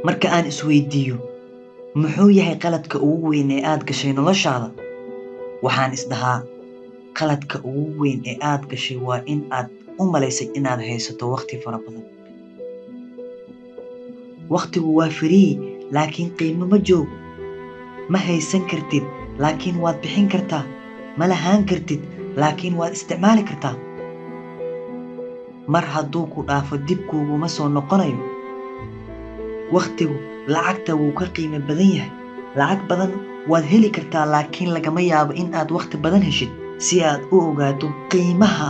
Marka aan isweydiiyo muxuu yahay qaladka ugu weyn ee aad gashay noloshaada, waxaan isdhahaa qaladka ugu weyn ee aad gashay waa in aad u malaysay inaad haysato waqti fara badan. Waqtigu waa free, laakiin qiimo ma joogo. Ma haysan kartid, laakiin waad bixin kartaa. Ma lahaan kartid, laakiin waad isticmaali kartaa. Mar hadduu ku dhaafo, dib kuuguma soo noqonayo. Waqtigu lacagta wuu ka qiimo badan yahay. Lacag badan waad heli kartaa, laakiin lagama yaabo in aad waqti badan heshid. Si aad u ogaato qiimaha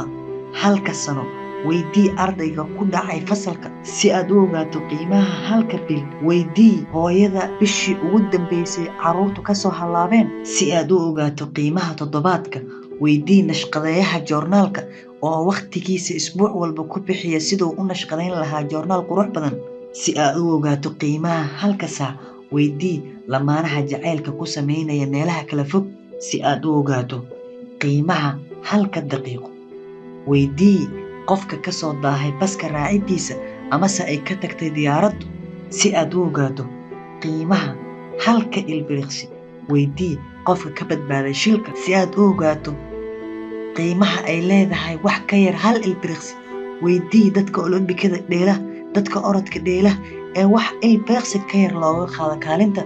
halka sano, weydii ardayga ku dhacay fasalka. Si aad u ogaato qiimaha halka bil, weydii hooyada bishii ugu dambeysay carruurtu ka soo hallaabeen. Si aad u ogaato qiimaha toddobaadka, weydii nashqadeeyaha joornaalka oo waqtigiisa isbuuc walba ku bixiya siduu u nashqadeyn lahaa joornaal qurux badan. Si aad u ogaato qiimaha halka saac, weydii lamaanaha jacaylka ku sameynaya meelaha kala fog. Si aad u ogaato qiimaha halka daqiiqo, weydii qofka ka soo daahay baska raacidiisa amase ay ka tagtay diyaaraddu. Si aad u ogaato qiimaha halka ilbiriqsi, weydii qofka ka badbaaday shilka. Si aad u ogaato qiimaha ay leedahay wax ka yar hal ilbiriqsi, weydii dadka olombikada dheela, dadka orodka dheela ee wax ilbiriqsi ka yar looga qaado kaalinta.